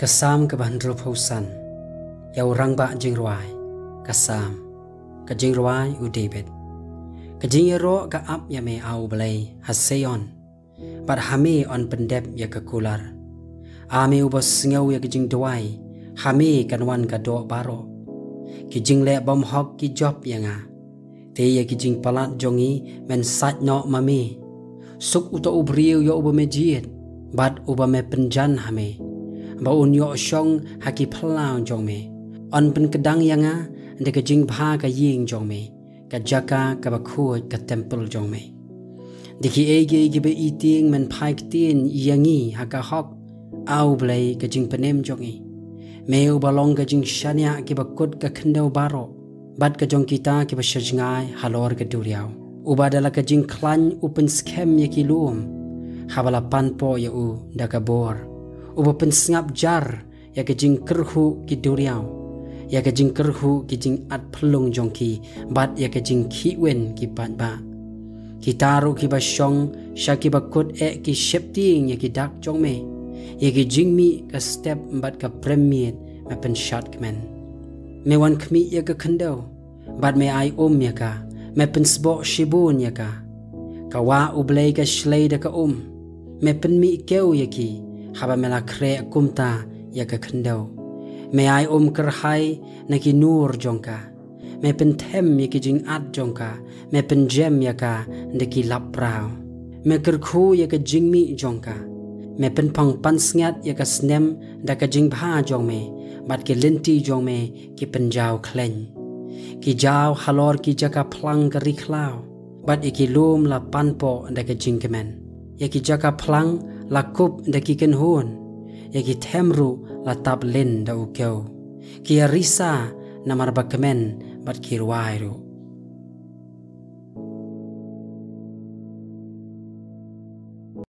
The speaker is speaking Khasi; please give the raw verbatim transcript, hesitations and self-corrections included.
Ka Salm kaba hynriewphew san. Ïa u rangbah jingrwai. Ka Salm. Ka jingrwai u David. Ka jingïaroh ka ap ïa me, A U Blei, ha Seion, bad ha me yn pyndep ïa ka kular. A me uba sngew ïa ka jingduwai, ha me kan wan ka doh baroh. Ki jingleh bymhok ki jop ïa nga, te ïa ki jingpalat jong ngi men sait noh ma me. Suk uta u briew ïa uba me jied, bad uba me pynjan ha me, ba un ïoh shong ha ki phyllaw jong me. Yn pynkdang ïa nga da ka jingbha ka ïing jong me, ka jaka kaba khuid, ka templ jong me. Da kiei kiei kiba i tieng men phai ktien ïa ngi ha ka hok, A U Blei, ka jingpynim jong ngi. Me uba long ka jingshaniah kiba kut ka khyndew baroh, bad ka jong kita kiba sha jngai halor ka duriaw. Uba da la ka jingkhlaiñ u pynskhem ïa ki lum, haba la panpoh ïa u da ka bor. Uba pynsngap jar ïa ka jingkyrhuh ki duriaw, ïa ka jingkyrhuh ki jingat phyllung jong ki, bad ïa ka jingkhih win ki paidbah. Kita ruh kiba shong sha kiba kut eh ki sheptieng ïa ki dak jong me. Ïa ki jingmih ka step bad ka prem miet me pynshad kmen. Me wan khmih ïa ka khyndew, bad me ai um ïa ka, me pynsboh shibun ïa ka. Ka wah U Blei ka shlei da ka um, me pynmih kew ïa ki, haba me la khreh kumta ïa ka khyndew. Me ai um kyrhai na ki nur jong ka, me pynthem ïa ki jingat jong ka, me pynjem ïa ka da ki lap praw. Me kyrkhu ïa ka jingmih jong ka, me pynpang pansngiat ïa ka snem da ka jingbha jong me, bad ki lynti jong me ki pynjaw khleiñ. Ki jaw halor ki jaka phlang ka ri khlaw, bad ïa ki lum la panpoh da ka jingkmen. Ïa ki jaka phlang la kup da ki kynhun, ïa ki them ruh la tap lin da u kew. Ki ïarisa namar ba kmen, bad ki rwai ruh.